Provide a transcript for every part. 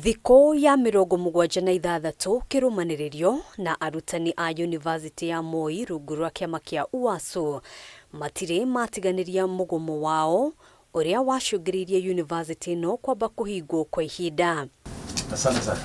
Thikũ ya 76 kĩrũmanĩrĩrio na arutani a University ya Moi rungu rwa kĩama kĩa UASU matirĩ matiganĩria mũgomo wao ũrĩa wacũngĩrĩirie university ĩno kwamba kũhingwo kwa ihinda. Asante sana.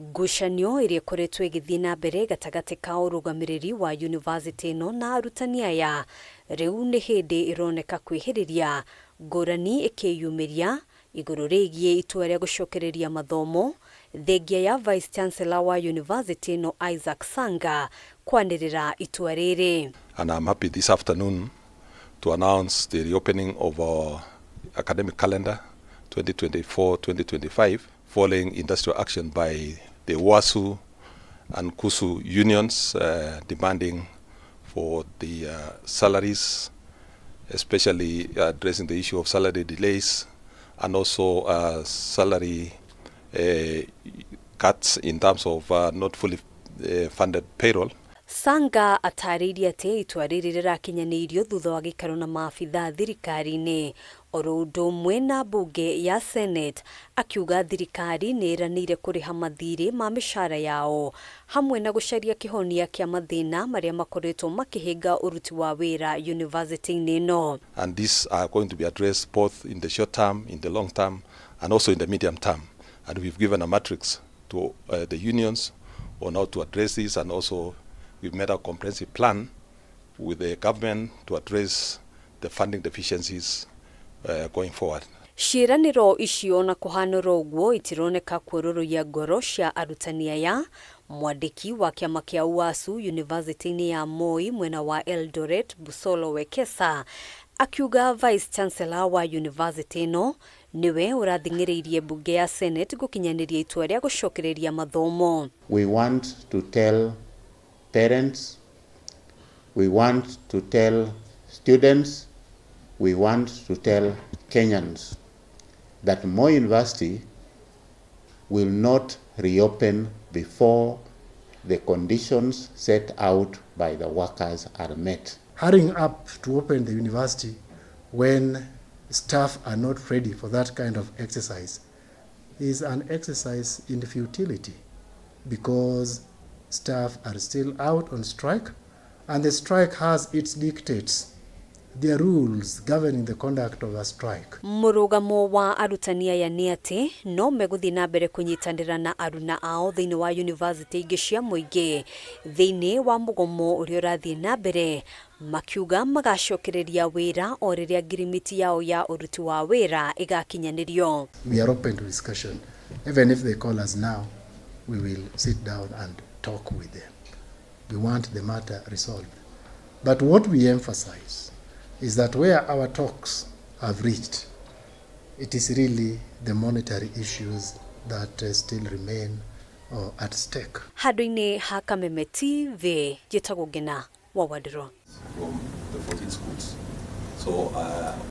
Ngucanio ĩrĩa ĩkoretwo ĩgĩthiĩ na mbere gatagatĩ ka ũrũgamĩrĩri wa university ĩno na arutani aya rĩu nĩ hĩndĩ ĩroneka kwĩhĩrĩria ngũrani ĩkĩyumĩria igũrũ rĩgiĩ itua rĩa gũcokereria mathomo thengia ya Vice Chancellor wa university ĩno Isaac Sanga kwanĩrĩra itua rĩrĩ. And I'm happy this afternoon to announce the reopening of our academic calendar 2024-2025 following industrial action by the UASU and KUSU unions demanding for the salaries, especially addressing the issue of salary delays and also salary cuts in terms of not fully funded payroll. Sanga atarĩirie atĩ itua rĩrĩ rĩrakinyanĩirio thutha wa gĩikaro na maabitha thirikari-inĩ oro ũndũ ũmwe na mbunge ya Senate, akiuga thirikari nĩ ĩranĩire kũrĩha mathirĩ ma mĩcara yao hamwe na gũcaria kĩhonia kĩa mathĩna marĩa makoretwo makĩhĩnga ũruti wa wĩra university-inĩ ĩno. And these are going to be addressed both in the short term, in the long term, and also in the medium term. And we've given a matrix to the unions on how to address this, and also we've made a comprehensive plan with the government to address the funding deficiencies going forward. Ciĩranĩro icio na kũhanũra ũguo itironeka kuororoia ngoro cia arutani aya. Mwandĩki wa kĩama kĩa UASU University-inĩ ya Moi mwena wa Eldoret Busolo Wekesa akiuga Vice Chancellor wa university ĩno nĩwe ũrathing'ĩrĩirie mbunge ya Senate gũkinyanĩria itua rĩa gũcokereria mathomo. We want to tell parents, we want to tell students, we want to tell Kenyans that Moi University will not reopen before the conditions set out by the workers are met. Hurrying up to open the university when staff are not ready for that kind of exercise is an exercise in futility, because staff are still out on strike, and the strike has its dictates, the rules governing the conduct of a strike. Mũrũgamo wa arutani aya nĩ atĩ no megũthiĩ na mbere kũnyitanĩra na aruna ao thĩinĩ wa university ingĩ cia mũingĩ thĩinĩ wa mũgomo ũrĩa ũrathiĩ na mbere, makiuga magacokereria wĩra o rĩrĩa ngirimiti yao ya ũruti wa wĩra ĩgakinyanĩrio. We are open to discussion. Even if they call us now, we will sit down and talk with them. We want the matter resolved. But what we emphasize is that where our talks have reached, it is really the monetary issues that still remain at stake. Handũ-inĩ ha Kameme TV, njĩtagwo Ngena wa Wandirũ. From the 14 schools. So,